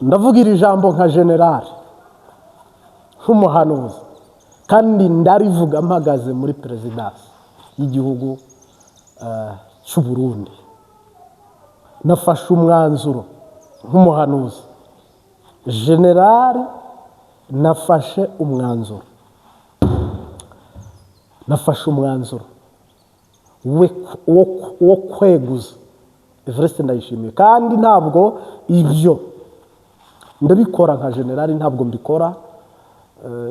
Ndavuga iri jambo nka generali, nk'umuhanuzi, kandi ndarivuga mpagaze muri perezidansi y'igihugu cy'u Burundi. Nafashe umwanzuro nk'umuhanuzi generali, nafashe umwanzuro, nafashe umwanzuro wo kweguza Evariste Ndayishimiye. Kandi ntabwo ibyo ndabikora nka generali, ntabwo mbikora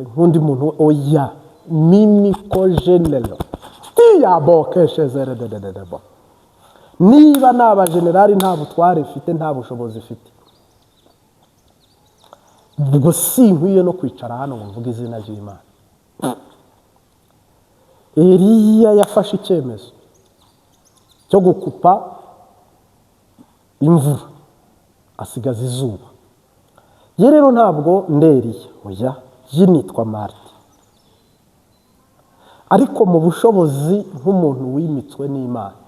nk'undi muntu. Oya, mimi ko général tiyabokeshezere. Niba naba generali nta butware mfite, nta bushobozi mfite, ubwo sinkwiye no kwicara hano ngo mvuge izina ry'Imana. Eliya yafashe icyemezo cyo gukupa imvura, asigaza izuba. Ye rero ntabwo ndi Eliya, oya, ye nitwa Marite, ariko mu bushobozi nk'umuntu wimitswe n'Imana,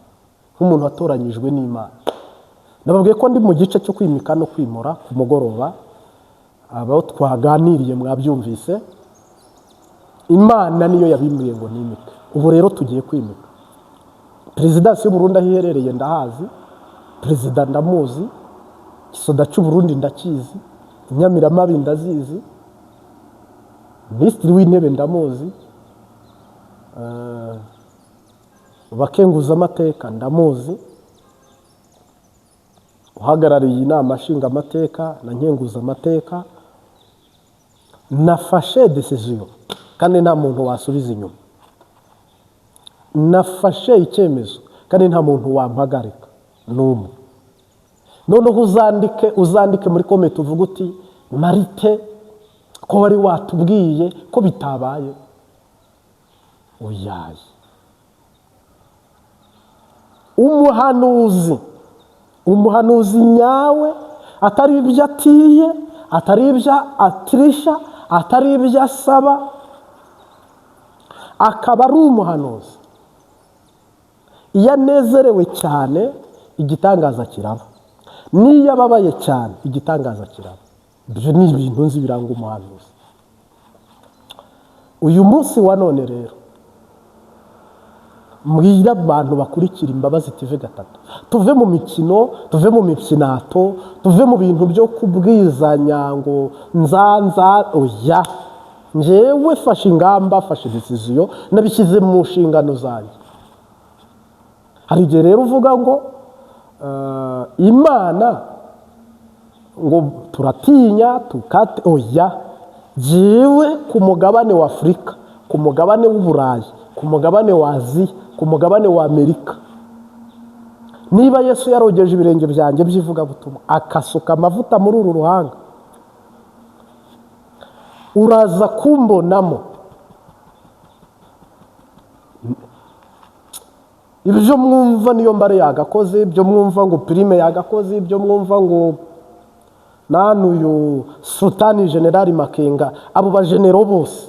nk'umuntu watoranyijwe n'Imana. Nababwiye ko ndi mu gice cyo kwimika no kwimura. Ku mugoroba abo twaganiriye mwabyumvise, Imana niyo yabimbwiye ngo nimike. Ubu rero tugiye kwimika. Perezidansi y'u Burundi aho iherereye ndahazi, perezida ndamuzi, igisoda cy'u Burundi ndakizi, inyamiramabi ndazizi, minisitiri w'intebe ndamuzi, abakenguzamateka ndamuzi, uhagarariye inama nshingamateka na nkenguzamateka. Nafashe décision kandi nta muntu wasubiza inyuma. Nafashe icyemezo kandi nta muntu wampagarika n'umwe. Noneho uzandike, uzandike muri comment uvuga uti: "Marite, ko wari watubwiye ko bitabaye?" Oyaye, umuhanuzi, umuhanuzi nyawe, atari ibyo atiye, atari ibyo atirisha, atari ibyo asaba, akaba ari umuhanuzi, iyo anezerewe cyane igitangaza kiraba, n'iyo ababaye cyane igitangaza kiraba. Ibyo ni ibintu nzi biranga umuhanuzi. Uyu munsi wa none rero mbwira abantu bakurikira Imbabazi TV gatatu, tuve mu mikino, tuve mu mikinato, tuve mu bintu byo kubwizanya ngo nzanza. Oya, njyewe fashe ingamba, fashe décision, nabishyize mu nshingano zanjye. Hari igihe rero uvuga ngo Imana ngo turatinya tukate. Oya, jyewe ku mugabane wa Afurika, ku mugabane w'Uburayi, ku mugabane wa Aziya, ku mugabane wa Amerika, niba Yesu yarogeje ibirenge byanjye by'ivugabutumwa, akasuka amavuta muri uru ruhanga, uraza kumbonamo ibyo mwumva niyo mbare yagakoze, ibyo mwumva ngo Prime yagakoze, ibyo mwumva ngo nanuyu Sultani, Generali Makenga, abo bajenero bose,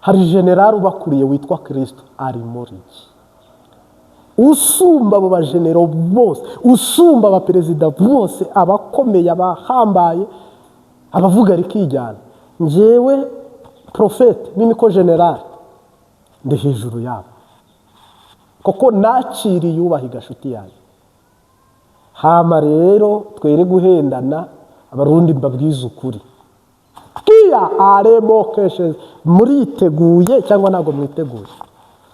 hari generali ubakuriye witwa Kirisito ari muri iki, usumba abo bajenero bose, usumba abaperezida bose, abakomeye, abahambaye, abavuga rikijyana. Njyewe prophète mimi ko generali ndi hejuru yabo, kuko nakiriye ubaha igashuti yanjye. Hama rero twere guhendana. Abarundi, mbabwize ukuri, kiya aremokeshe, muriteguye cyangwa ntabwo mwiteguye?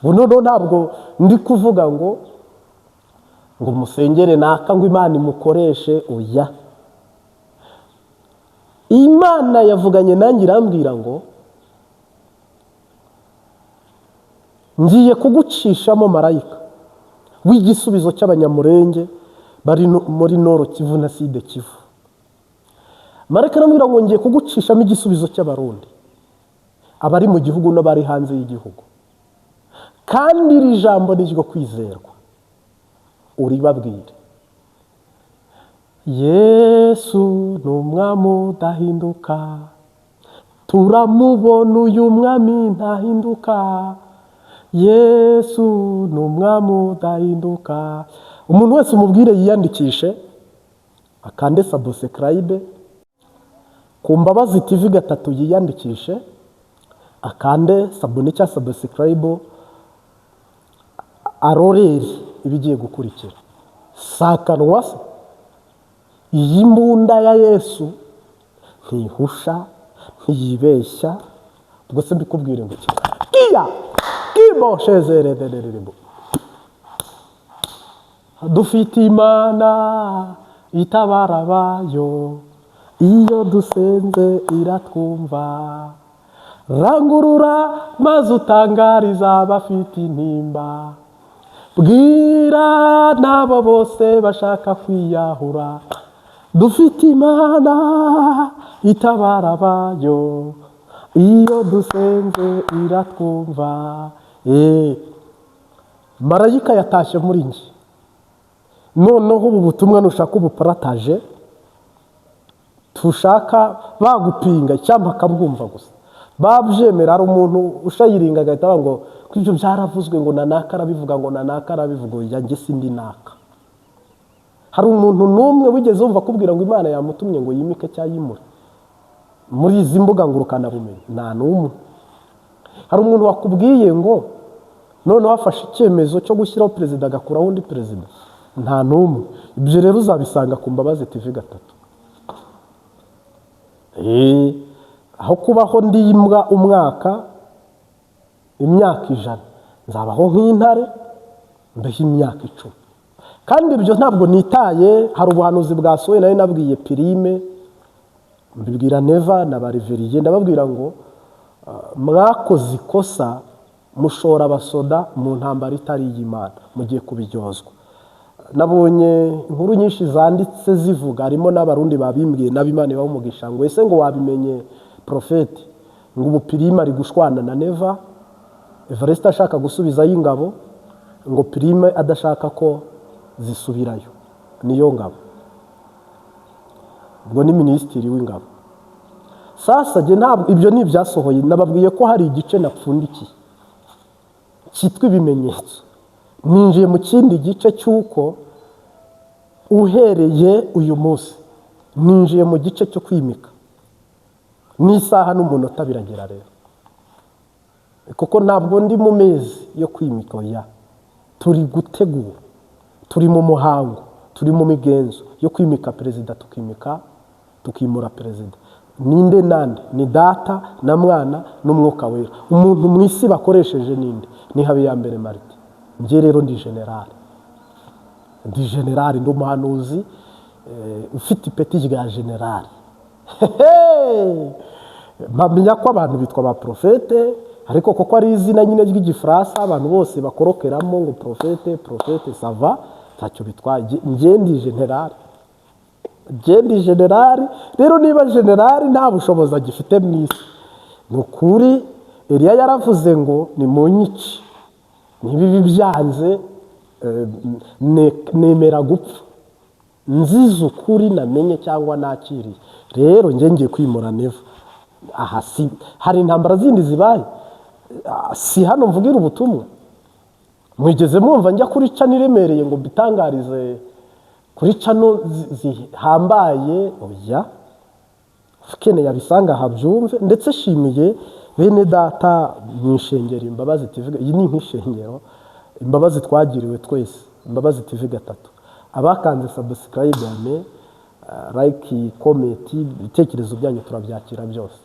Ubu noneho ntabwo ndi kuvuga ngo musengere naka ngo Imana imukoreshe. Oya, Imana yavuganye nanjye irambwira ngo ngiye kugucishamo marayika w'igisubizo cy'Abanyamurenge bari muri Nord Kivu na Sud Kivu. Marayika aramubwira ngo ngiye kugucishamo igisubizo cy'Abarundi, abari mu gihugu n'abari hanze y'igihugu, kandi iri jambo ni ryo kwizerwa, uribabwire. Yesu ni umwami udahinduka, turamubona, uyu mwami ntahinduka. Yesu ni umwami udahinduka. Umuntu wese umubwire yiyandikishe. akande subscribe ku Mbabazi TV gatatu, yiyandikishe, akande s'abonner cyangwa subscribe, arorere ibigiye gukurikira. Sakanwa se, iyi mbunda ya Yesu ntihusha, ntiyibeshya. Ubwo se mbikubwire ngo iki? Kiya kimo shezeredererebo. Dufite Imana itabara abayo, iyo dusenze iratwumva. Rangurura maze utangariza abafite intimba, bwira n'abo bose bashaka kwiyahura. Dufite Imana itabara abayo, iyo dusenze iratwumva. Marayika yatashye muri njye. Noneho ubu butumwa nushaka ubuparataje, tushaka bagupinga cyangwa akabwumva gusa babyemera. Hari umuntu ushayiringa agahita avuga ngo ko ibyo byaravuzwe, ngo nanaka arabivuga, ngo nanaka arabivuga. Oya, njye sindi naka. Hari umuntu n'umwe wigeze wumva akubwira ngo Imana yamutumye ngo yimike cyangwa yimure muri izi mbuga ngurukanabumenyi? Nta n'umwe. Hari umuntu wakubwiye ngo noneho afashe icyemezo cyo gushyiraho perezida, agakuraho undi perezida? Nta n'umwe. Ibyo rero uzabisanga ku Mbabazi TV gatatu. Aho kubaho ndi imbwa umwaka, imyaka 100, nzabaho nk'intare, mbeho imyaka 10. Kandi ibyo ntabwo nitaye. Hari ubuhanuzi bwasohoye nari nabwiye Pirime, mbibwira Neva na Bariveriye, ndababwira ngo mwakoze ikosa, mushora abasoda mu ntambara itari iy'Imana, mugiye kubiryozwa. Nabonye inkuru nyinshi zanditse zivuga, harimo n'Abarundi babimbwiye, n'ab'Imana ibaha umugisha, ngo ese ngo wabimenye porofeti, ngo ubu Pirime ari gushwana na Neva, Evariste ashaka gusubizayo ingabo, ngo Pirime adashaka ko zisubirayo. Niyo ngabo, ubwo ni minisitiri w'ingabo. Sasa jye ntabwo ibyo ni ibyasohoye. Nababwiye ko hari igice napfundikiye cyitwa ibimenyetso. Ninjiye mu kindi gice cy'uko uhereye uyu munsi ninjiye mu gice cyo kwimika, n'isaha n'umunota biragera rero, kuko ntabwo ndi mu mezi yo kwimika. Oya, turi gutegura, turi mu muhango, turi mu migenzo yo kwimika perezida, tukimika, tukimura perezida. Ninde nande? Ni Data na Mwana n'Umwuka Wera. Umuntu mu isi bakoresheje ninde? Ni Habiyambere Marite. Njye rero ndi generale, ndi generale, ndi umuhanuzi ufite ipeti rya generale. Mpamya ko abantu bitwa ba porofete, ariko kuko ari izina nyine ry'Igifaransa abantu bose bakorokeramo ngo porofete, porofete, ça va, ntacyo bitwaye. Njye ndi generale, njye ndi generale. Rero niba generale nta bushobozi agifite mu isi, ni ukuri Eliya yaravuze ngo ni mu nyice niba ibi byanze, nemera gupfa nzize ukuri namenye cyangwa nakiriye. Rero njye ngiye kwimura Neva. Aha si hari intambara zindi zibaye? Si hano mvugira ubutumwa? Mwigeze mwumva njya kuri channel iremereye ngo mbitangarize kuri channel zihambaye? Oya. Ukeneye abisanga aha byumve. Ndetse shimiye bene Data mu ishengero Imbabazi TV. Iyi ni nk'ishengero, imbabazi twagiriwe twese, Imbabazi TV gatatu. Abakanze subscribe, like, comment, ibitekerezo byanyu turabyakira byose.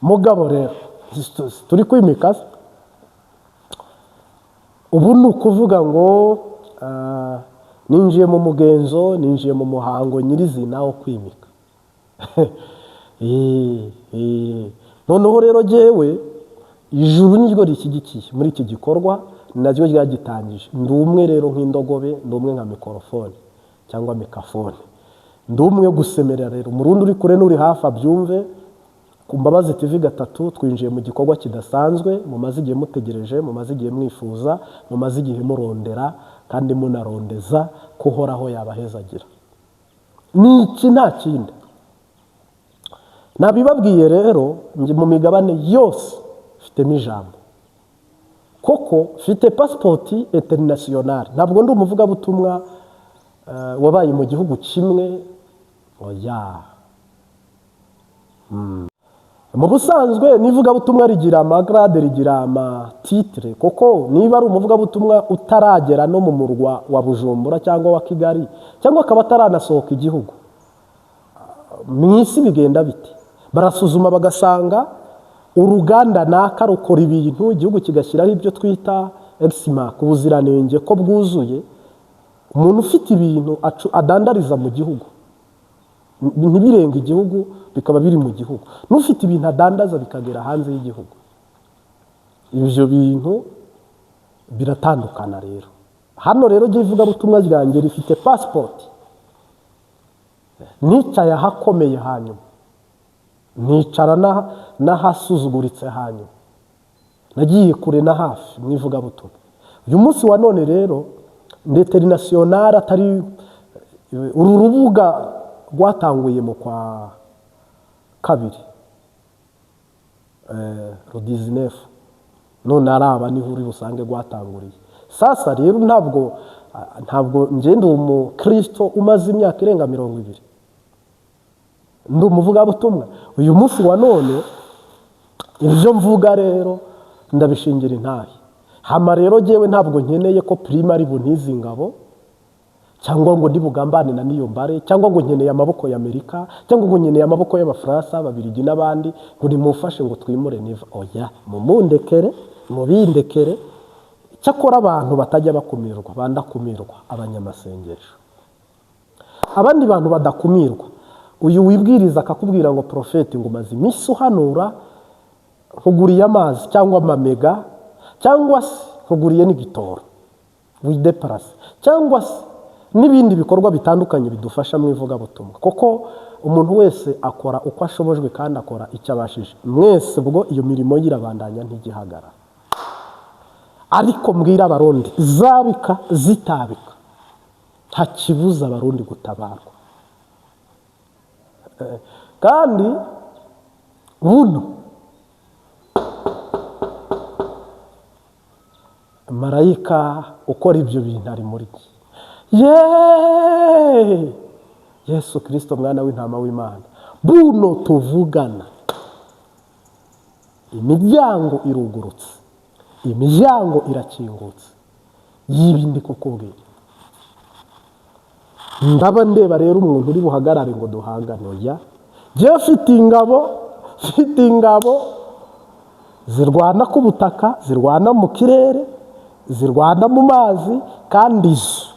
Mugabo rero turi kwimika se. Ubu ni ukuvuga ngo ninjiye mu mugenzo, ninjiye mu muhango nyirizina wo kwimika. Noneho rero jyewe ijuru niryo rishyigikiye muri iki gikorwa, ni naryo ryagitangije. Ndi umwe rero nk'indogobe, ndi umwe nka mikorofone cyangwa mikafone, ndi umwe gusemerera. Rero Umurundi uri kure n'uri hafi abyumve. Ku Mbabazi TV gatatu twinjiye mu gikorwa kidasanzwe mumaze igihe mutegereje, mumaze igihe mwifuza, mumaze igihe murondera kandi munarondeza ko Uhoraho yabahezagira. Ni iki? Nta kindi nabibabwiye. Rero njye mu migabane yose mfitemo ijambo, koko mfite pasipoti internationale. Ntabwo ndi umuvugabutumwa wabaye mu gihugu kimwe. Oya. Mu busanzwe n'ivugabutumwa rigira ama grade, rigira ama titre, kuko niba ari umuvugabutumwa utaragera no mu murwa wa Bujumbura cyangwa wa Kigali, cyangwa akaba ataranasohoka igihugu, mu isi bigenda bite? Barasuzuma bagasanga uruganda naka rukora ibintu, igihugu kigashyiraho ibyo twita X-mark, ubuziranenge ko bwuzuye. Umuntu ufite ibintu adandariza mu gihugu ntibirenga igihugu, bikaba biri mu gihugu, n'ufite ibintu adandaza bikagera hanze y'igihugu, ibyo bintu biratandukana. Rero hano rero jya ivugabutumwa ryanjye rifite pasipoti. Nicaye ahakomeye, hanyuma nicara n'ahasuzuguritse, hanyuma nagiye kure na hafi mu ivugabutumwa. Uyu munsi wa none rero ndi international, atari uru rubuga rwatanguye mu kwa kabiri le 19, none araba niho uri busange rwatanguriye. Sasa rero ntabwo ngenda umukristo umaze imyaka irenga 20 ndi umuvugabutumwa. Uyu munsi wa none ibyo mvuga rero ndabishingira intahe. Hama rero jyewe ntabwo nkeneye ko Prime ari buntize ingabo, cyangwa ngo ndi bugambane na Niyombare, cyangwa ngo nkeneye amaboko ya Amerika, cyangwa ngo nkeneye amaboko y'Abafaransa, Ababiligi n'abandi, ngo nimumfashe ngo twimure Neva. Oya, mumundekere, mubindekere. Cyakora abantu batajya bakumirwa, bandakumirwa, abanyamasengesho. Abandi bantu badakumirwa, uyu wibwiriza akakubwira ngo: "Porofeti," ngo, "umaze iminsi uhanura, nkuguriye amazi cyangwa amamega, cyangwa se nkuguriye n'igitoro wideparase," cyangwa se n'ibindi bikorwa bitandukanye bidufasha mu ivugabutumwa, kuko umuntu wese akora uko ashobojwe kandi akora icyo abashije. Mwese ubwo iyo mirimo ye irabandanya, ntigihagarara. Ariko mbwira Abarundi, zabika zitabika, nta kibuza Abarundi gutabarwa. Kandi buno marayika ukora ibyo bintu ari muri jye. Yeee, Yesu Kirisito mwana w'intama w'Imana, buno tuvugana imiryango irugurutse, imiryango irakingutse y'ibi ndi kukubwira. Ndaba ndeba rero umuntu uri buhagarare ngo duhangane. Oya, njyewe mfite ingabo, mfite ingabo zirwana ku butaka, zirwana mu kirere, zirwana mu mazi, kandi izo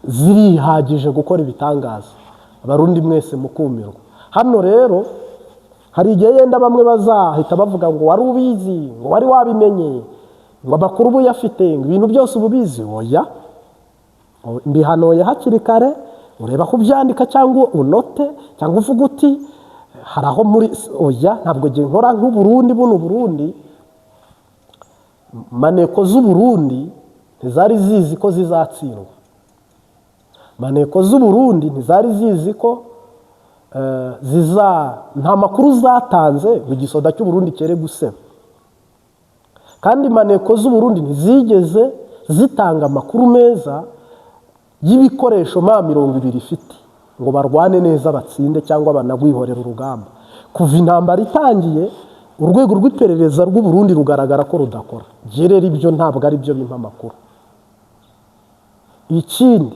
zirihagije gukora ibitangaza, Abarundi mwese mukumirwa. Hano rero hari igihe yenda bamwe bazahita bavuga ngo wari ubizi, ngo wari wabimenye, ngo amakuru uba uyafite, ngo ibintu byose uba ubizi. Oya, mbihanuye hakiri kare. Ureba ko ubyandika cyangwa unote cyangwa uvuga uti hari aho muri. Oya, ntabwo ngiye nkora nk'Uburundi. Buno Burundi, maneko z'Uburundi ntizari zizi ko zizatsindwa, maneko z'Uburundi ntizari zizi ko ziza, nta makuru zatanze ngo igisoda cy'Uburundi cyere guseba. Kandi maneko z'Uburundi ntizigeze zitanga amakuru meza y'ibikoresho M20 ifite ngo barwane neza batsinde cyangwa banagwihorera urugamba. Kuva intambara itangiye, urwego rw'iperereza rw'Uburundi rugaragara ko rudakora. Njye rero ibyo ntabwo ari byo bimpa amakuru. Ikindi,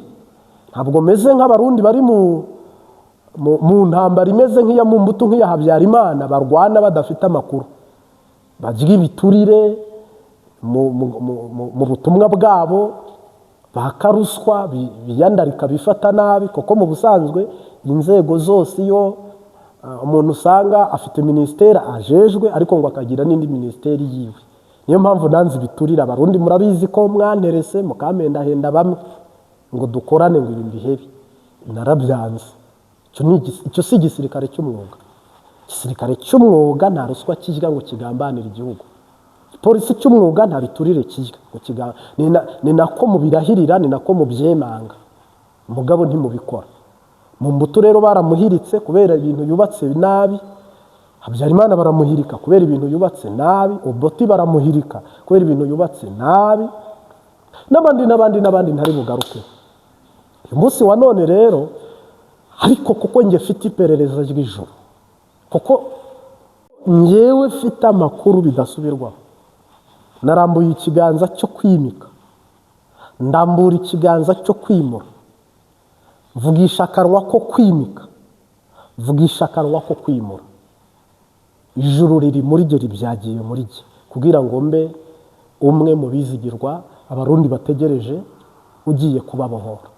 ntabwo meze nk'Abarundi bari mu ntambara imeze nk'iya Mumbutu, nk'iya Habyarimana, barwana badafite amakuru, barya ibiturire mu butumwa bwabo, baka ruswa, biyandarika, bifata nabi. Kuko mu busanzwe inzego zose, iyo umuntu usanga afite minisiteri ajejwe, ariko ngo akagira n'indi minisiteri yiwe. Niyo mpamvu nanze ibiturire. Abarundi murabizi ko mwanterese, mukampendahenda bamwe ngo dukorane, ngo ibi mbihebe, narabyanze. Icyo si igisirikare cy'umwuga. Igisirikare cy'umwuga nta ruswa kirya ngo kigambanire igihugu. Polisi cy'umwuga nta biturire kirya ngo ni nako mubirahirira, ni nako mubyemanga, mugabo ntimubikora. Mu mbuto rero baramuhiritse kubera ibintu yubatse nabi. Habyarimana baramuhirika kubera ibintu yubatse nabi. Oboti baramuhirika kubera ibintu yubatse nabi, n'abandi n'abandi n'abandi ntari bugaruke uyu munsi wa none. Rero Ariko kuko njye mfite iperereza ry'ijoro, kuko njyewe mfite amakuru bidasubirwaho, narambuye ikiganza cyo kwimika, ndambura ikiganza cyo kwimura, mvugisha akanwa ko kwimika, mvugisha akanwa ko kwimura. Ijuru riri muri jye, ribyagiye muri jye kugira ngo mbe umwe mu bizigirwa Abarundi bategereje ugiye kubabohora.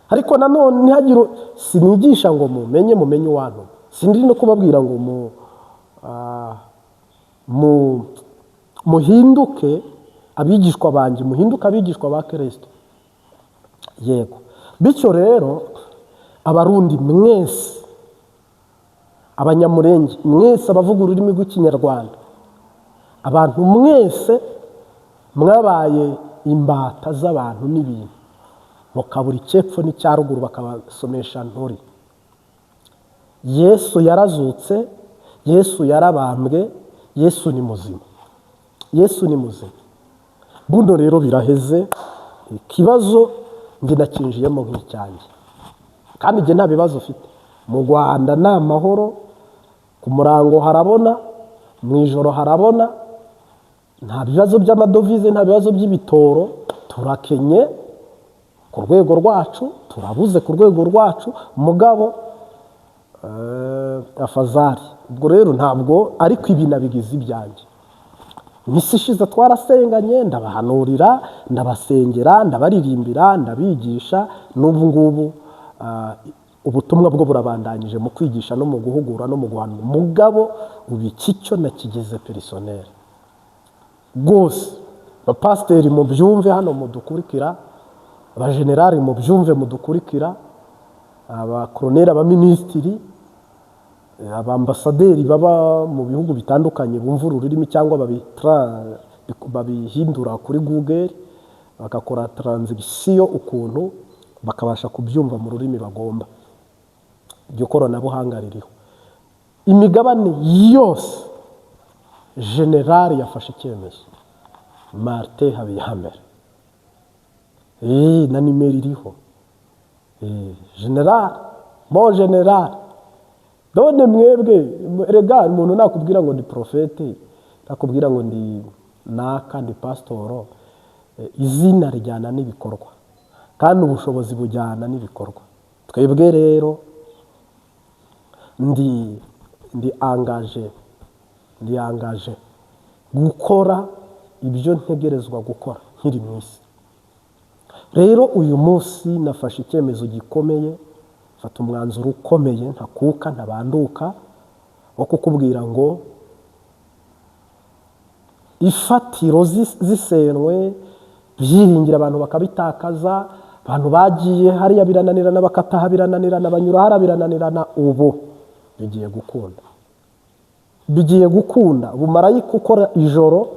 Ariko nanone ntihagire, sinigisha ngo mumenye uwantu, sindi no kubabwira ngo muhinduke abigishwa banjye, muhinduke abigishwa ba Kirisito. Yego, bityo rero Abarundi mwese, Abanyamurenge mwese, abavuga ururimi rw'Ikinyarwanda, abantu mwese mwabaye imbata z'abantu n'ibintu, mukabura icyepfo n'icya ruguru, bakabasomesha nturi. Yesu yarazutse, Yesu yarabambwe, Yesu ni muzima, Yesu ni muzima. Buno rero biraheze. Ikibazo njye nakinjiyemo nk'icyanjye, kandi njye nta bibazo ufite. Mu Rwanda ni amahoro, ku murango harabona, mu ijoro harabona, nta bibazo by'amadovize, nta bibazo by'ibitoro. Turakenye ku rwego rwacu, turabuze ku rwego rwacu, mugabo afazari. Ubwo rero ntabwo, ariko ibi nabigize ibyanjye. Iminsi ishize twarasenganye, ndabahanurira, ndabasengera, ndabaririmbira, ndabigisha. N'ubu ngubu ubutumwa bwo burabandanyije mu kwigisha no mu guhugura no mu guhanura. Mugabo ubu iki cyo nakigize personnel rwose. Abapasiteri mubyumve hano mudukurikira, abajenerali mubyumve mudukurikira, abakoroneri, abaminisitiri, abambasaderi baba mu bihugu bitandukanye bumva uru rurimi cyangwa babihindura kuri Google, bagakora transition ukuntu bakabasha kubyumva mu rurimi bagomba. Iryo koranabuhanga ririho. Imigabane yose, generali yafashe icyemezo, Martin Habiyambere. Na nimero iriho. Generali mo generali. None mwebwe rega, umuntu nakubwira ngo ndi prophète, nakubwira ngo ndi naka, ndi pasitoro, izina rijyana n'ibikorwa, kandi ubushobozi bujyana n'ibikorwa. Twebwe rero ndi engagé, ndi engagé gukora ibyo ntegerezwa gukora nkiri mu isi. Rero uyu munsi nafashe icyemezo gikomeye, mfata umwanzuro ukomeye ntakuka ntabanduka wo kukubwira ngo ifatiro zisenwe, byiringira abantu bakabitakaza, abantu bagiye hariya birananirana, bakataha birananirana, banyura hariya birananirana, ubu bigiye gukunda, bigiye gukunda. Ubu marayika ukora ijoro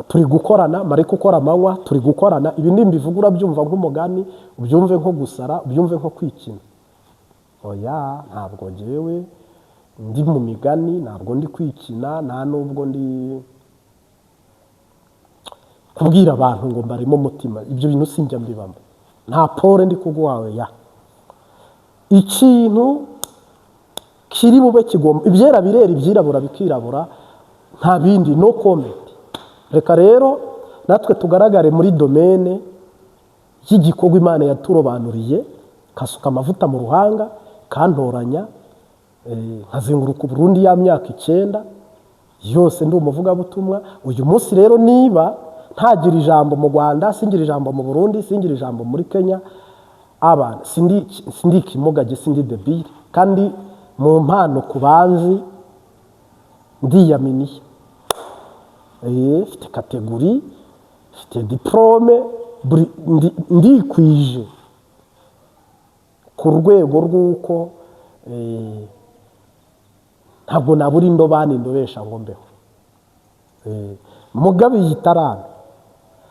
turi gukorana, marayika ukora amanywa turi gukorana. Ibi nimbivuga urabyumva nk'umugani, ubyumve nko gusara, ubyumve nko kwikina. Oya, ntabwo ngewe ndi mu migani, ntabwo ndi kwikina, nta nubwo ndi kubwira abantu ngo mbarimo umutima. Ibyo bintu sinjya mbibamo. Nta pole ndi kuguha ya ikintu kiri bube kigomba. Ibyera birera, ibyirabura bikirabura, nta bindi, no comment. Reka rero natwe tugaragare muri domaine y'igikorwa Imana yaturobanuriye, kasuka amavuta mu ruhanga, kantoranya, nkazenguruka Uburundi ya myaka 9 yose ndi umuvugabutumwa. Uyu munsi rero niba ntagira ijambo mu Rwanda, singira ijambo mu Burundi, singira ijambo muri Kenya, abana sindi ikimugage, sindi débile, kandi mu mpano ku banzi ndiyaminiye. Mfite catégorie, mfite diplôme, ndikwije ku rwego rw'uko ntabwo nabura indobani ndobesha ngo mbeho. Mugabe iyi tarani,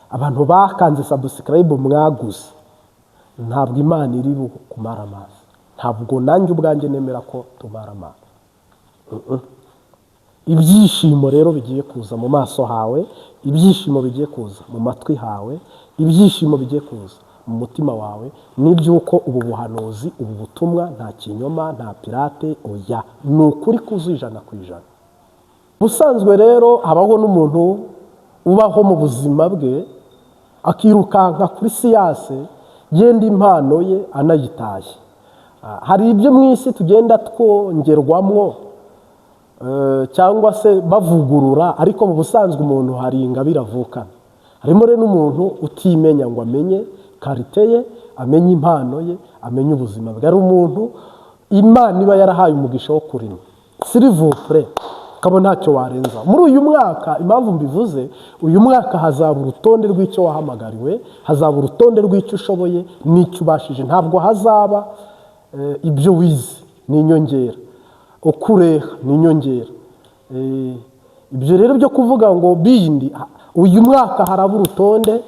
abantu bakanze subscribe mwaguze, ntabwo Imana iri kumara amazi, ntabwo nanjye ubwanjye nemera ko tumara amazi. Ibyishimo rero bigiye kuza mu maso hawe, ibyishimo bigiye kuza mu matwi hawe, ibyishimo bigiye kuza mu Mu mutima wawe n'iby'uko ubu buhanuzi, ubu butumwa, nta kinyoma, nta pirate, oya, ni ukuri kuzuye 100%. Ubusanzwe rero habaho n'umuntu ubaho mu buzima bwe akirukanka kuri science, yenda impano ye anayitaye. Hari ibyo mu isi tugenda twongerwamwo cyangwa se bavugurura, ariko mu busanzwe umuntu hari ingabire avukana. Harimo rero n'umuntu utimenya ngo amenye qualité ye, amenye impano ye, amenye ubuzima bwe. Hari umuntu Imana iba yarahaye umugisha wo kurima, s'il vous plaît, ukaba ntacyo warenza. Muri uyu mwaka, impamvu mbivuze, uyu mwaka hazaba urutonde rw'icyo wahamagariwe, hazaba urutonde rw'icyo ushoboye n'icyo ubashije. Ntabwo hazaba ibyo wize ni inyongera, uko ureha ni inyongera. Ibyo rero byo kuvuga ngo bindi, uyu mwaka haraba urutonde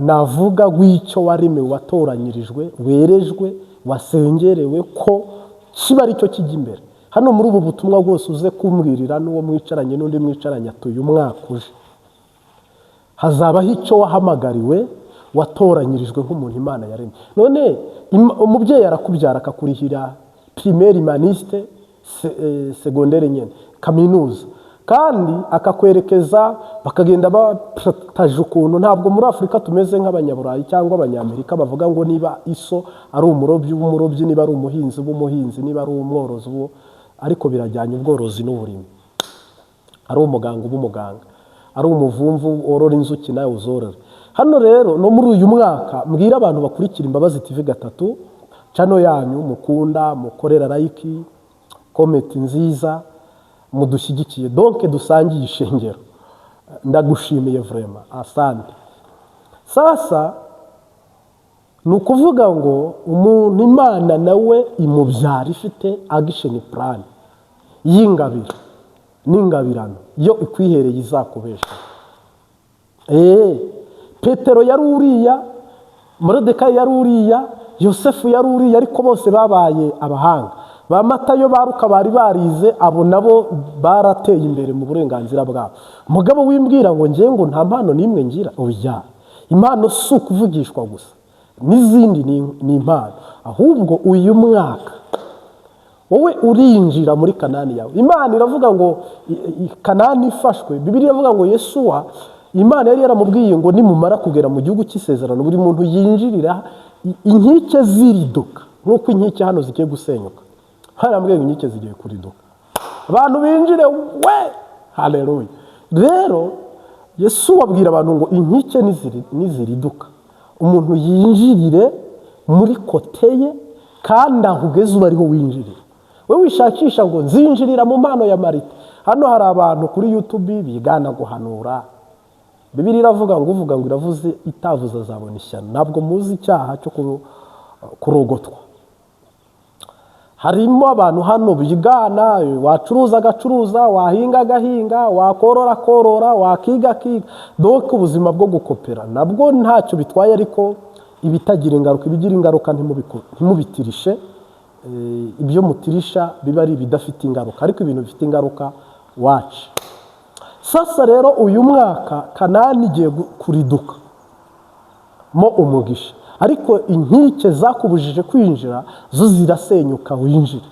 navuga rw'icyo waremewe, watoranyirijwe, werejwe, wasengerewe, ko kiba aricyo kijya imbere. Hano muri ubu butumwa bwose uze kumbwirira n'uwo mwicaranye n'undi mwicaranye ati: "Uyu mwaka uje hazabaho icyo wahamagariwe, watoranyirijwe nk'umuntu Imana yaremye." None umubyeyi arakubyara, akakurihira primaire, humaniste, secondaire nyine, kaminuza, kandi akakwerekeza, bakagenda bataje ukuntu. Ntabwo muri Afurika tumeze nk'Abanyaburayi cyangwa Abanyamerika bavuga ngo niba iso ari umurobyi w'umurobyi, niba ari umuhinzi w'umuhinzi, niba ari umworozi uwo, ariko birajyanye ubworozi n'uburimyi, ari umuganga uba umuganga, ari umuvumvu worora inzuki nawe uzorora. Hano rero no muri uyu mwaka, mbwira abantu bakurikira Imbabazi TV 3, channel yanyu mukunda, mukorera like, comment nziza, mudushyigikiye, donc dusangiye ishengero, ndagushimiye vraiment, asante. Sasa ni ukuvuga ngo umuntu Imana nawe imubyara ifite action plan y'ingabiro n'ingabirano yo ikwihereye izakubesha. Petero yari uriya, Morodekayi yari uriya, Yosefu yari uriya, ariko bose babaye abahanga. Ba Matayo, ba Luka bari barize, abo nabo barateye imbere mu burenganzira bwabo. Mugabo wimbwira ngo ngewe ngo nta mpano n'imwe ngira, oya. Impano si ukuvugishwa gusa, n'izindi ni impano. Ahubwo uyu mwaka wowe urinjira muri Kanani yawe. Imana iravuga ngo Kanani ifashwe. Bibiliya iravuga ngo Yesuwa, Imana yari yaramubwiye ngo nimumara kugera mu gihugu cy'isezerano, buri muntu yinjirira inkike ziriduka, nk'uko inkike hano zigiye gusenyuka. Harambwiye ngo inkike zigiye kuriduka, abantu binjire we, haleluya. Rero Yesu abwira abantu ngo inkike niziriduka, umuntu yinjirire muri côté ye, kandi aho ugeze uba ariho winjirira. We wishakisha ngo nzinjirira mu mpano ya Marita. Hano hari abantu kuri YouTube bigana guhanura. Bibiliya iravuga ngo uvuga ngo iravuze itavuze azabona ishyano. Ntabwo muzi icyaha cyo kurogotwa. Harimo abantu hano bigana, wacuruza agacuruza, wahinga agahinga, wakorora akorora, wakiga akiga. Donc ubuzima bwo gukopera nabwo ntacyo bitwaye, ariko ibitagira ingaruka, ibigira ingaruka ntimubitirishe. Ibyo mutirisha biba ari ibidafite ingaruka, ariko ibintu bifite ingaruka wacu. Sasa rero uyu mwaka Kanani igiye kuriduka mo umugisha, ariko inkike zakubujije kwinjira zo zirasenyuka, winjire.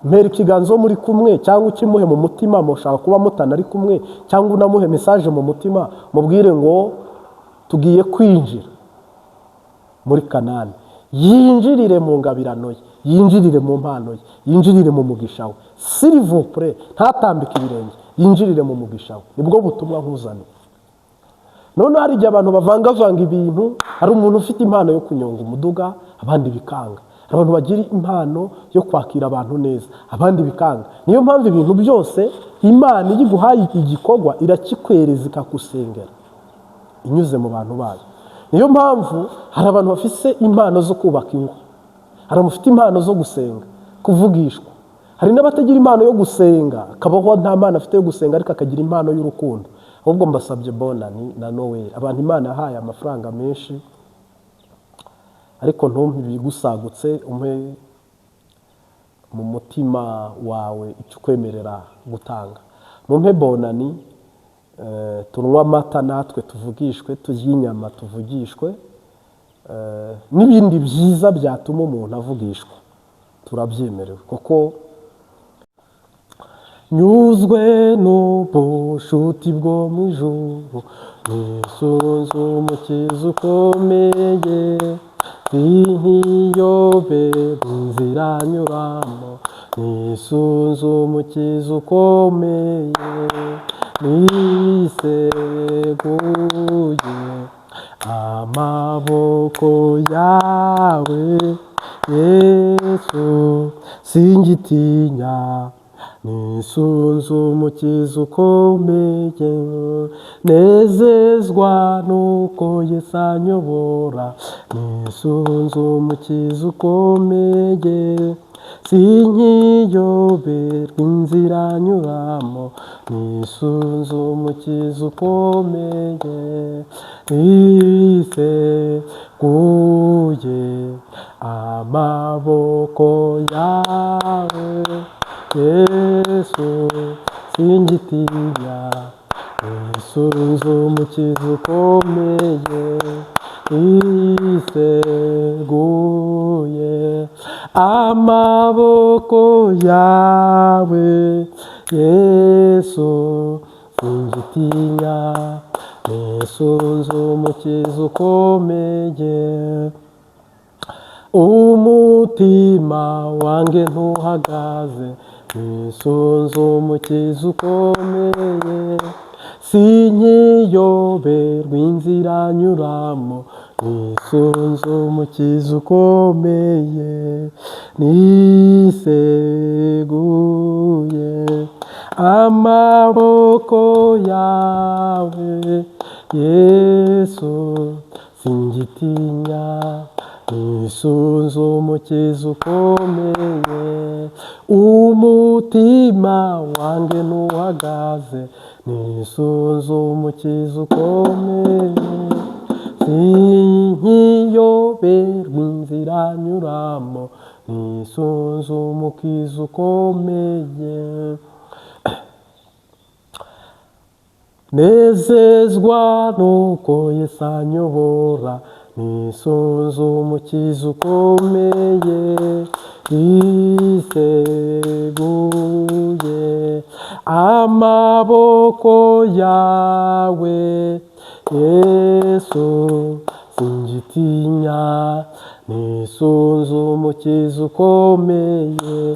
Mpera ikiganza uwo muri kumwe, cyangwa ukimuhe mu mutima, mushaka kuba mutanari kumwe, cyangwa unamuhe message mu mutima, mubwire ngo tugiye kwinjira muri Kanani. Yinjirire mu ngabirano ye, yinjirire mu mpano ye, yinjirire mu mugisha we, s'il vous plaît. Ntatambike ibirenge, yinjirire mu mugisha we. Nibwo butumwa nkuzaniye. Noneho hari igihe abantu bavangavanga ibintu. Hari umuntu ufite impano yo kunyonga umuduga, abandi bikanga. Hari abantu bagira impano yo kwakira abantu neza, abandi bikanga. Niyo mpamvu ibintu byose Imana iyo iguhaye igikorwa irakikwereza, ikagusengera inyuze mu bantu bayo. Niyo mpamvu hari abantu bafite impano zo kubaka ingo, hari abafite impano zo gusenga, kuvugishwa, hari n'abatagira impano yo gusenga, akabaho nta mpano afite yo gusenga, ariko akagira impano y'urukundo. Ahubwo mbasabye bonani na Noel, abantu Imana yahaye amafaranga menshi, ariko ntumpe ibigusagutse, umpe mu mutima wawe icyo ukwemerera gutanga. Mumpe bonani. Tunywe amata natwe tuvugishwe, turye inyama tuvugishwe, n'ibindi byiza byatuma umuntu avugishwa turabyemerewe, kuko nyuzwe n'ubushuti bwo mu ijuru, nisunze Umukiza ukomeye, sinkiyoberwa inzira nyuramo, nisunze Umukiza ukomeye, niseguye amaboko yawe Yesu, singitinya, nisunze Umukiza ukomeye, nezezwa nuko Yesu anyobora, nisunze Umukiza ukomeye, sinkiyoberwa inzira nyuramo, nisunze Umukiza ukomeye, niseguye amaboko yawe Yesu, singitinya, nisunze Umukiza ukomeye, niseguye amaboko yawe Yesu, singitinya, nisunze Umukiza ukomeye. Umutima wanjye ntuhagaze, nisunze Umukiza ukomeye, sinkiyoberwa inzira nyuramo, nisunze Umukiza ukomeye, niseguye amaboko yawe Yesu, singitinya, nisunze Umukiza ukomeye. Umutima wanjye ntuhagaze, nisunze Umukiza ukomeye, sinkiyoberwa inzira nyuramo, nisunze Umukiza ukomeye. Nezezwa nuko Yesu anyobora, nisunze Umukiza ukomeye, yiseguye amaboko yawe Yesu, singitinya, nisunze Umukiza ukomeye,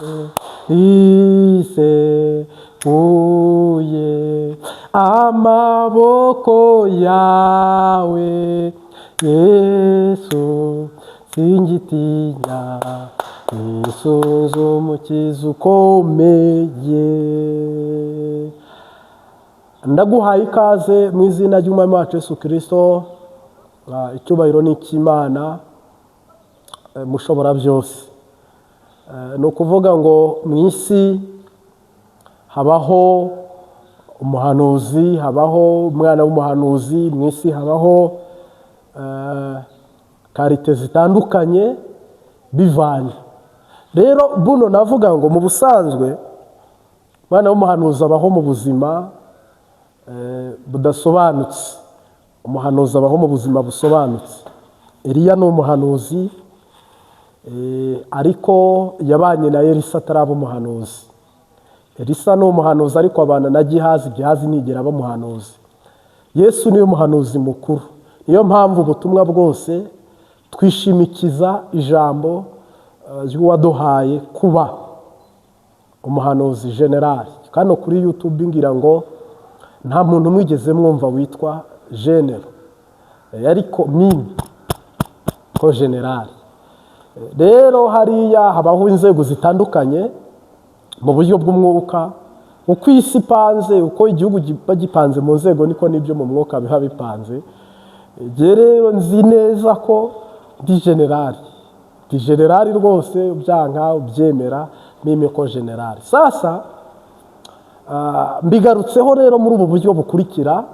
yiseguye amaboko yawe Yesu, singitinya, nisunze Umukiza ukomeye. Ndaguhaye ikaze mu izina ry'Umwami wacu Yesu Kirisito. Icyubahiro ni icy'Imana mushobora byose. Ni ukuvuga ngo mu isi habaho umuhanuzi, habaho umwana w'umuhanuzi, mu isi habaho qualité zitandukanye bivanye. Rero buno navuga ngo mu busanzwe umwana w'umuhanuzi abaho mu buzima budasobanutse, umuhanuzi abaho mu buzima busobanutse. Eliya ni umuhanuzi, ariko yabanye na Elisa ataraba umuhanuzi. Elisa ni umuhanuzi ariko abana na Gihazi, Gihazi ntigera aba umuhanuzi. Yesu niwe muhanuzi mukuru, niyo mpamvu ubutumwa bwose twishimikiza ijambo ry'uwaduhaye kuba umuhanuzi général. Hano kuri YouTube ngira ngo nta muntu mwigeze mwumva witwa général, ariko mimi ko général. Rero hariya habaho inzego zitandukanye mu buryo bw'umwuka. Uko isi ipanze, uko igihugu kiba gipanze mu nzego, niko n'ibyo mu mwuka biba bipanze. Njye rero nzi neza ko ndi général, ndi général rwose, ubyanka ubyemera, mimi ko général. Sasa mbigarutseho rero muri ubu buryo bukurikira,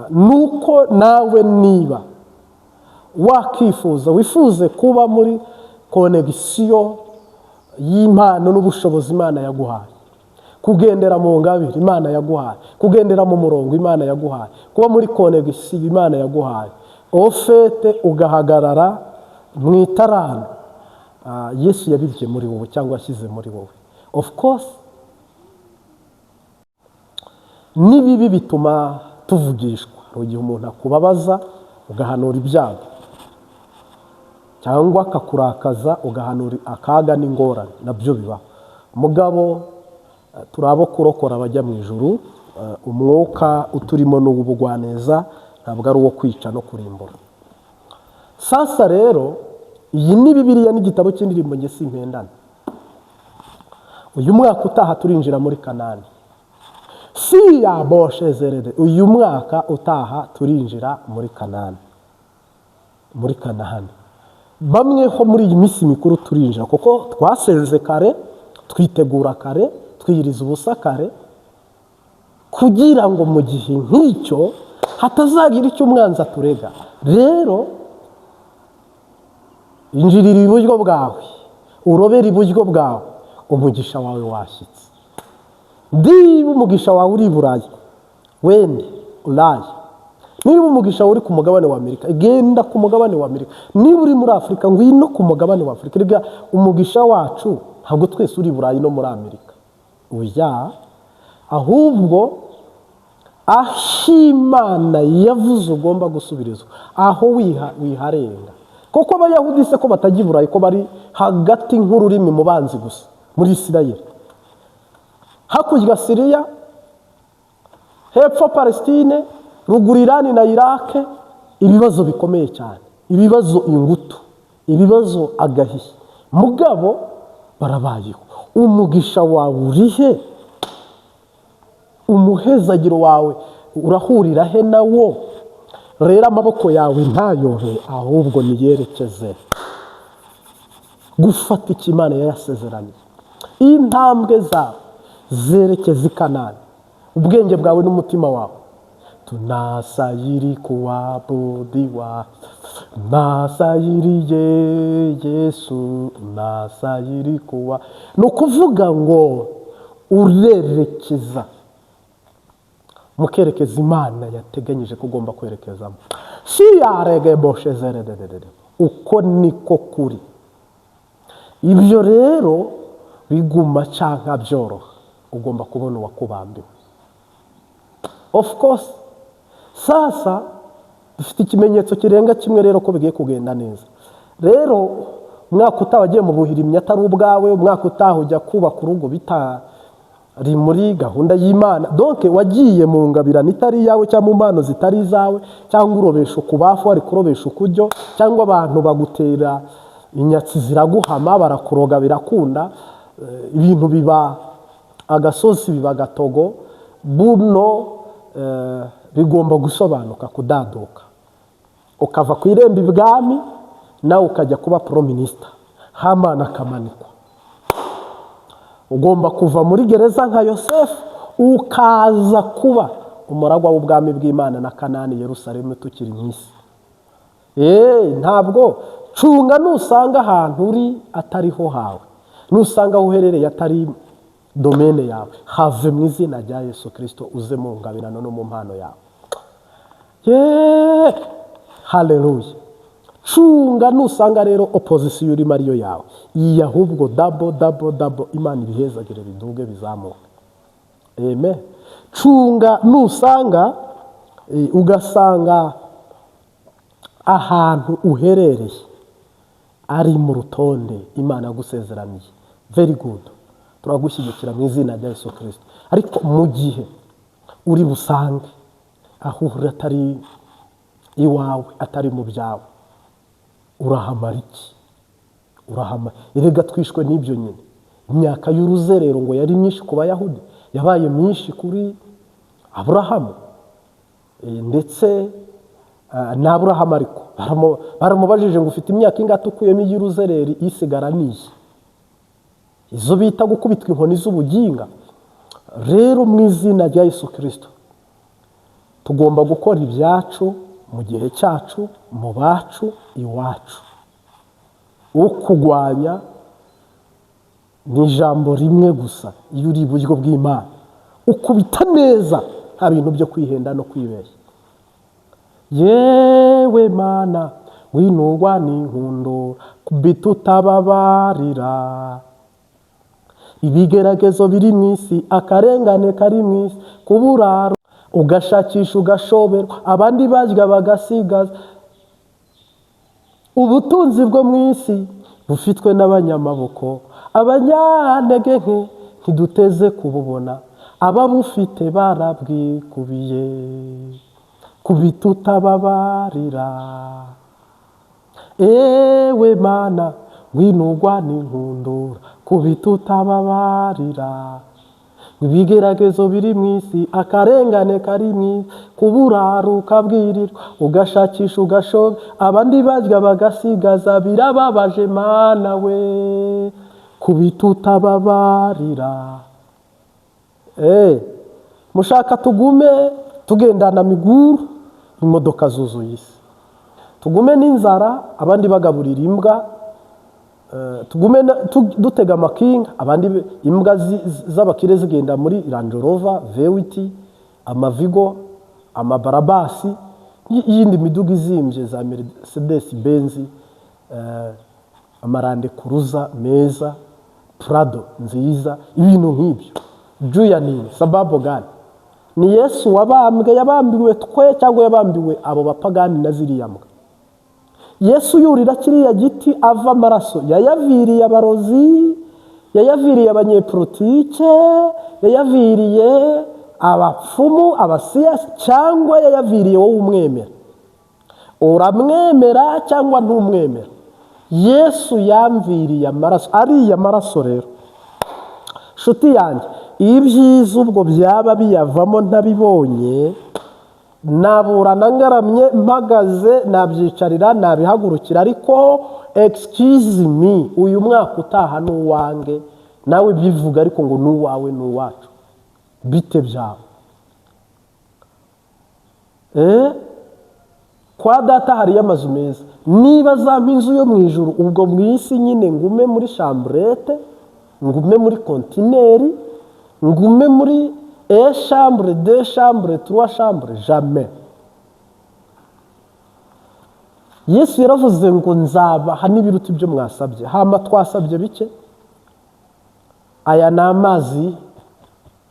nuko nawe niba wakifuza, wifuze kuba muri connexion y'impano n'ubushobozi Imana yaguhaye. Kugendera mu ngabire Imana yaguhaye, kugendera mu murongo Imana yaguhaye, kuba muri connexion Imana yaguhaye, au fait ugahagarara mu itarano Yesu yabibye muri wowe cyangwa yashyize muri wowe. Of course, n'ibibi bituma tuvugishwa. Hari igihe umuntu akubabaza ugahanura ibyago, cyangwa akakurakaza ugahanura akaga n'ingorane, nabyo bibaho. Mugabo turi abo kurokora abajya mu ijuru. Umwuka uturimo ni uw'ubugwaneza, ntabwo ari uwo kwica no kurimbura. Sasa rero, iyi ni Bibiliya n'igitabo cy'indirimbo, nge simpendana. Uyu mwaka utaha turinjira muri Kanani. Si ya boshezerere, uyu mwaka utaha turinjira muri Kanani, muri Kanahani. Bamwe ho muri iyi minsi mikuru turinjira, kuko twasenze kare, twitegura kare, twiyiriza ubusa kare, kugira ngo mu gihe nk'icyo hatazagira icyo umwanzi aturega. Rero injirira iburyo bwawe, urobere iburyo bwawe, umugisha wawe washyitse. Niba umugisha wawe uri i Burayi, wende Urayi. Niba umugisha wawe uri ku mugabane wa Amerika, genda ku mugabane wa Amerika. Niba uri muri Afurika, ngwino ku mugabane wa Afurika. Erega umugisha wacu ntabwo twese uri i Burayi no muri Amerika, oya. Ahubwo aho Imana yavuze ugomba gusubirizwa, aho wiharenga. Kuko Abayahudi se ko batajya i Burayi, ko bari hagati nk'ururimi mu banzi gusa muri Isirayeli, hakurya Siriya, hepfo Palestine, ruguru Irani na Irake, ibibazo bikomeye cyane, ibibazo ingutu, ibibazo agahiye, mugabo barabayeho. Umugisha wawe urihe? Umuhezagiro wawe urahurira he nawo? Rero amaboko yawe ntayohe, ahubwo niyerekeze gufata icyo Imana yayasezeraniye. Intambwe zawe zerekeza i Kanani, ubwenge bwawe n'umutima wawe. Tunastahili kuabudiwa, unastahili Yesu, unastahili kuwa. Ni ukuvuga ngo urerekeza mu kerekezo Imana yateganyije ko ugomba kwerekezamo. Si yarege boshe zerededede, uko niko kuri. Ibyo rero biguma cyangwa byoroha, ugomba kubona uwakubambiwe. Of course, sasa dufite ikimenyetso kirenga kimwe rero ko bigiye kugenda neza. Rero umwaka utaha wagiye mu buhirimyi atari ubwawe, umwaka utaha ujya kubaka urugo bitari muri gahunda y'Imana, donc wagiye mu ngabirano itari iyawe cyangwa mu mpano zitari izawe, cyangwa urobesha ukubafu wari kurobesha ukuryo, cyangwa abantu bagutera inyatsi ziraguhama, barakuroga birakunda, ibintu biba agasozi, biba agatogo. Buno bigomba gusobanuka, kudaduka, ukava ku irembo ibwami, nawe ukajya kuba prime minister, Hamani akamanikwa. Ugomba kuva muri gereza nka Yosefu, ukaza kuba umuragwa w'ubwami bw'Imana na Kanani, Yerusalemu, tukiri mu isi. Ntabwo cunga nusanga ahantu uri atariho hawe, nusanga aho uherereye atari domaine yawe, have mu izina rya Yesu Kirisito, uze mu ngabirano no mu mpano yawe. Yeee, haleluya! Cunga nusanga rero opposition urimo ariyo yawe iyi, ahubwo double, double, double, Imana ibihezagire, biduge, bizamuke. Amen. Cunga nusanga ugasanga ahantu uherereye ari mu rutonde Imana yagusezeraniye, very good, turagushyigikira mu izina rya Yesu Kirisito. Ariko mu gihe uri busange aho uri atari iwawe, atari mu byawe, urahamara iki? Urahama erega twishwe n'ibyo nyine. Imyaka y'uruzerero ngo yari myinshi ku Bayahudi, yabaye myinshi kuri Aburahamu. Ndetse na Aburahamu ariko baramubajije ngo: "Ufite imyaka ingahe ukuyemo iy'uruzereri, isigara niyi?" Izo bita gukubitwa inkoni z'ubuginga. Rero mu izina rya Yesu Kirisito, tugomba gukora ibyacu mu gihe cyacu, mu bacu, iwacu. Ukugwanya Ni ijambo rimwe gusa. Iyo uri iburyo bw'Imana ukubita neza, nta bintu byo kwihenda no kwibeshya. Yewe Mana, winurwa n'inkundo, kubita utababarira. Ibigeragezo biri mu isi, akarengane kari mu isi, kuburara ugashakisha ugashoberwa, abandi barya bagasigaza. Ubutunzi bwo mu isi bufitwe n'abanyamaboko, abanyantege nke ntiduteze kububona, ababufite barabwikubiye. Kubita utababarira. Ewe Mana, winugwa n'inkundura, kubita utababarira. Ibigeragezo biri mu isi, akarengane kari mu isi, kuburara ukabwirirwa, ugashakisha ugashobe, abandi barya bagasigaza, birababaje Mana we, kubita utababarira. Mushaka tugume tugendana miguru, imodoka zuzuye isi, tugume n'inzara, abandi bagaburira imbwa, tugume dutega amakinga, abandi imbwa z'abakire zigenda muri Range Rover, V8, amavigo, amabarabasi, y'iyindi miduga izimbye za Mercedes Benz, ama Land Cruiser meza, Prado nziza, ibintu nk'ibyo. Juu ya nini? Sababu gani? Ni Yesu wabambwe yabambiwe twe cyangwa yabambiwe abo bapagani na ziriya mbwa? Yesu yurira kiriya giti ava amaraso, yayaviriye abarozi, yayaviriye abanyepolitike, yayaviriye abapfumu, abasiyasi, cyangwa yayaviriye wowe umwemera? Uramwemera cyangwa ntumwemera? Yesu yamviriye amaraso, ariya maraso rero, nshuti yanjye, ibyiza ubwo byaba biyavamo ntabibonye, naburana ngaramye, mpagaze, nabyicarira, nabihagurukira. Ariko excuse me, uyu mwaka utaha ni uwange nawe bivuga, ariko ngo ni uwawe, ni uwacu. Bite byawe? Kwa Data hariyo amazu meza. Niba azampa inzu yo mu ijuru, ubwo mu isi nyine ngume muri chambrette, ngume muri kontineri, ngume muri une chambre, deux chambres, trois chambres? Jamais. Yesu yaravuze ngo nzabaha n'ibiruta ibyo mwasabye. Hama twasabye bike. Aya ni amazi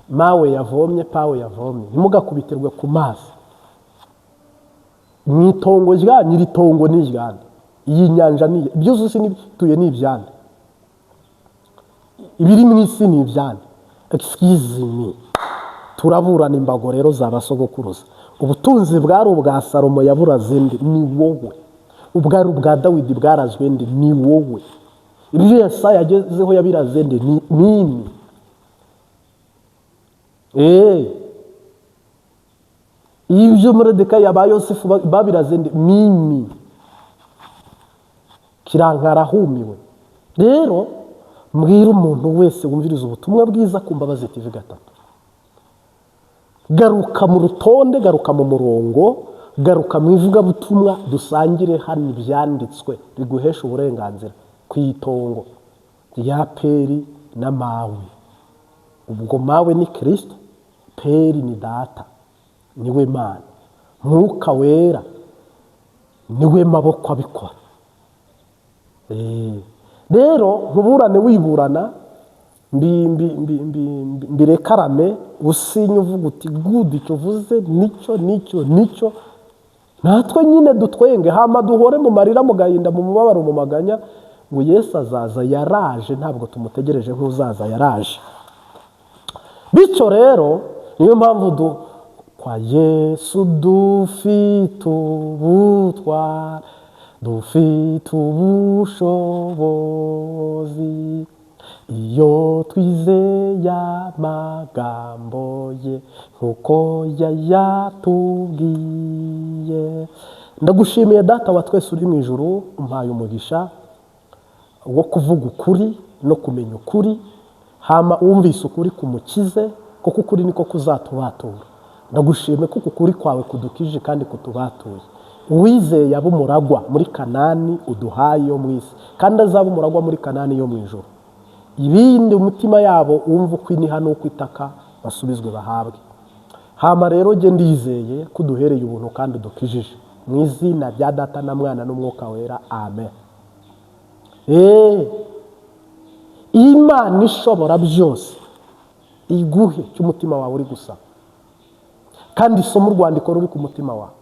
mawe yavomye, pawe yavomye. Ntimugakubitirwe ku mazi mu itongo ryanyu. Iri tongo ni iryanyu, iyi nyanja ni byose, isi n'ibituye ni ibyanyu, ibiri mu isi ni ibyanyu. Excuse me, turaburana imbago rero za basogokuruza. Ubutunzi bwari ubwa Salomo, yaburaze nde? Ni wowe. Ubwari ubwa Dawidi, bwarazwe nde? Ni wowe. Ibyo Yesaya yagezeho yabiraze nde? Ni mimi. Ibyo Moridekayi, aba Yosefu babiraze nde? Mimi. Kirankara ahumiwe. Rero mbwira umuntu wese wumviriza ubutumwa bwiza ku Mbabazi TV 3, garuka mu rutonde, garuka mu murongo, garuka mu ivugabutumwa, dusangire hano ibyanditswe biguhesha uburenganzira ku itongo rya peri na mawe. Ubwo mawe ni Kirisito, peri ni Data, niwe Mana, Mwuka Wera niwe maboko abikora. Rero ntuburane wiburana, mbi mbi mbi mbi mbi mbirekarame, usinye uvuga uti good, icyo uvuze nicyo, nicyo, nicyo. Natwe nyine dutwenge, hama duhore mu marira, mu gahinda, mu mubabaro, mu maganya, ngo Yesu azaza. Yaraje, ntabwo tumutegereje nk'uzaza, yaraje. Bityo rero niyo mpamvu du kwa Yesu dufite ubutware, dufite ubushobozi, iyo twizeye amagambo ye nk'uko yayatubwiye. Ndagushimiye Data wa twese uri mu ijuru, umpaye umugisha wo kuvuga ukuri no kumenya ukuri. Hama wumvise ukuri kumukize, kuko ukuri niko kuzatubatura. Ndagushimiye kuko ukuri kwawe kudukije kandi kutubatuye. Uwizeye aba umuragwa muri Kanani uduhaye yo mu isi, kandi azaba umuragwa muri Kanani yo mu ijuru. Ibindi umutima yabo wumva uko iniha n'uko itaka, basubizwe, bahabwe. Hama rero jye ndizeye ko uduhereye ubuntu kandi udukijije, mu izina rya Data na Mwana n'Umwuka Wera, amen. Imana ishobora byose iguhe icyo umutima wawe uri gusaba, kandi isoma urwandiko ruri ku mutima wawe.